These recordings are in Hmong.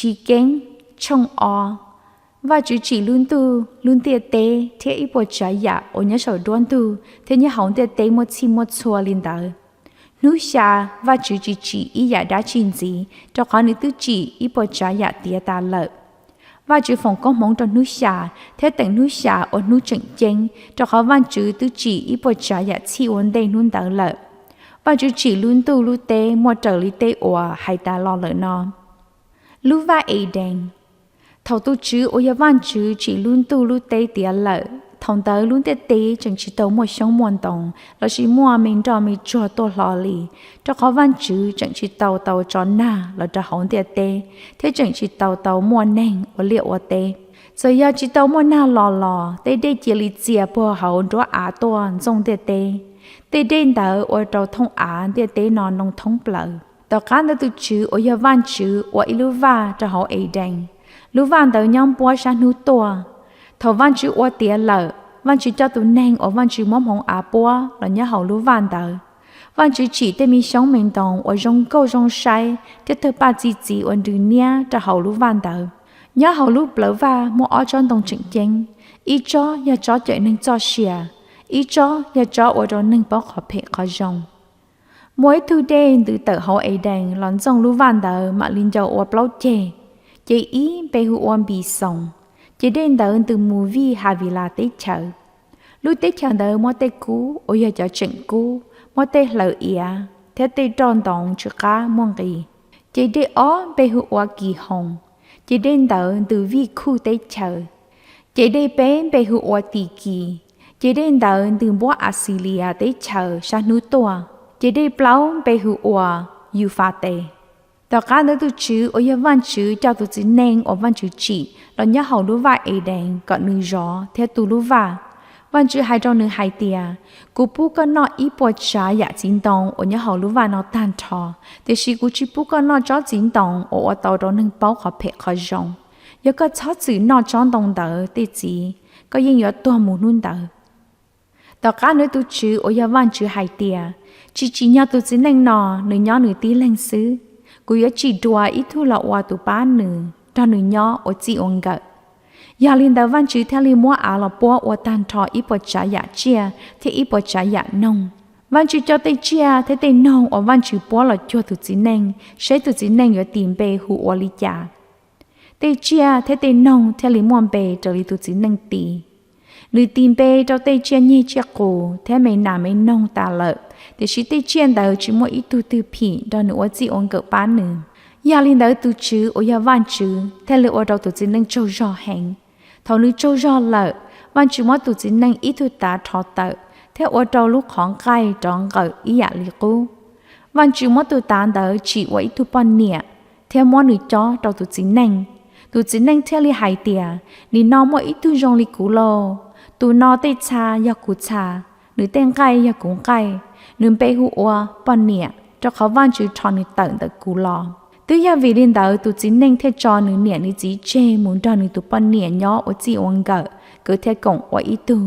Chiv Keeb tshooj ob. Vajtswv tsim lub ntuj, lub ntiaj teb thiab ib puas tsav yam uas nyob saum nruab ntug thiab nyob hauv ntiaj teb muaj txhij muaj txhua li ntawd. Hnub xya Vajtswv tsis tsim ib yam dab tsi ntxiv, rau qhov nws twb tsim ib puas tsav yam tiav tas lawm. Vajtswv foom koob hmoov rau hnub xya thiab teem hnub xya ua hnub tseem ceeb, rau qhov Vajtswv twb tsim ib puas tsav yam txhij ua ntej hnub ntawd lawm. Vajtswv tsim lub ntuj lub teb muaj raws li tej uas hais tas los lawm no. Lub Vaj Edees. Thaum tus Tswv uas yog Vajtswv tsim lub ntuj lub teb tiav lawm, thaum ntawd lub ntiaj teb tseem tsis tau muaj xyoob muaj ntoo lossis muaj me nroj me tsuag tuaj hlo li, rau qhov Vajtswv tseem tsis tau tau tso nag los rau hauv ntiaj teb thiab tseem tsis tau tau muaj neeg ua liaj ua teb. Txawm yog tsis tau muaj nag los los, tej dej cia li txia puag hauv nruab av tuaj ntxooj ntiaj teb. Tej dej ntawd ua rau thooj av ntiaj teb no noo thoob plaws. Tom qab ntawd tus Tswv uas yog Vajtswv ua ib lub vaj rau hauv Edees. Lub vaj ntawd nyob npuab sab hnub tuaj. Thaum Vajtswv ua tiav lawm, Vajtswv coj tus neeg uas Vajtswv muab hmoov av puab los nyob hauv lub vaj ntawd. Vajtswv tsim tej me xyoob me ntoo uas zoo nkauj zoo saib thiab tawg paj txi txiv uas nrws niab rau hauv lub vaj ntawd. Nyob hauv lub plawv vaj muaj ob tsob ntoo tseem ceeb, ib tsob yog tsob cawm neeg txoj sia, ib tsob yog tsob ua rau neeg paub qhov phem qhov zoo. Muaj ib tug dej ntws tawm hauv Edees los ntxooj lub vaj ntawd mam li ncau ua plaub ceg, ces ib npe hu ua Npis Xoos, ces dej ntawd ntws mus vij Havilas teb chaws. Lub teb chaws ntawd muaj tej kub uas yog cov tseem kub, muaj tej hlaws iav thiab tej roj ntoov tsw qab muaj nqis. Ces dej ob npe hu ua Kis Hoos, ces dej ntawd ntws vij Khuj teb chaws. Ces dej peb npe hu ua Tis Kis, ces dej ntawd ntws npuab Axilias teb chaws sab hnub tuaj. Ces dej plaub npe hu ua Yufas Tes. Tom qab ntawd tus Tswv uas yog Vajtswv coj tus txiv neej uas Vajtswv tsim los nyob hauv lub vaj Edees kom nws zov thiab tu lub vaj. Vajtswv hais rau nws hais tias, Kuv pub koj noj ib puas tsav yam txiv ntoo uas nyob hauv lub vaj no tag nrho, tiam sis kuv tsis pub koj noj tsob txiv ntoo uas ua tau rau neeg paub qhov phem qhov zoo. Yog koj txhob txwm noj tsob ntoo ntawd tej txiv, koj yeej yuav tuag mus hnub ntawd. Tom qab ntawd tus Tswv uas yog Vajtswv hais tias, Tsis tsim nyog tus txiv neej no, nws nyob nws tib leeg xwb. Kuv yuav tsim dua ib tug los ua tus pab nws, nrog nws nyob ua txij ua nkawm. Yog li ntawd Vajtswv thiaj li muab av los puab ua tag nrho ib puas tsav yam tsiaj thiab ib puas tsav yam noog. Vajtswv coj tej tsiaj thiab tej noog uas Vajtswv puab los cuag tus txiv neej, seb tus txiv neej yuav tis npe hu ua li cas. Tej tsiaj thiab tej noog thiaj li muaj npe raws li tus txiv neej tis. Nws tis npe rau tej tsiaj nyeg tsiaj qus thiab me nas me noog tas lawm, tiam sis tej tsiaj ntawd tsis muaj ib tug twg phim nrog nws ua txij ua nkawm pab nws. Yog li ntawd tus Tswv uas yog Vajtswv thiaj li ua rau tus txiv neej tsaug zog heev. Thaum nws tsaug zog lawm, Vajtswv muab tus txiv neej ib tug tav rho tawm thiab ua rau lub qhov nqaij rov nqawm ib yam li qub. Vajtswv muab tus tav ntawd tsim ua ib tug poj niam thiab muab nws cob rau tus txiv neej. Tus txiv neej thiaj li hais tias, Nim no muaj ib tug zoo li kuv lauj! Tus no tej txha yog kuv txha, nws tej nqaij yog kuv nqaij. Nws npe hu ua poj niam, rau qhov Vajtswv rho nws tawm ntawm kuv los. Twb yog vim li ntawd tus txiv neej thiaj tso nws niam nws txiv tseg mus nrog nws tus poj niam nyob ua txij ua nkawm, nkawd thiaj koom ua ib tug.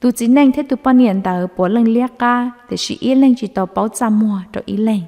Tus txiv neej thiab tus poj niam ntawd puav leej liab qab, tiam sis ib leeg tsis tau paub txaj muag rau ib leeg.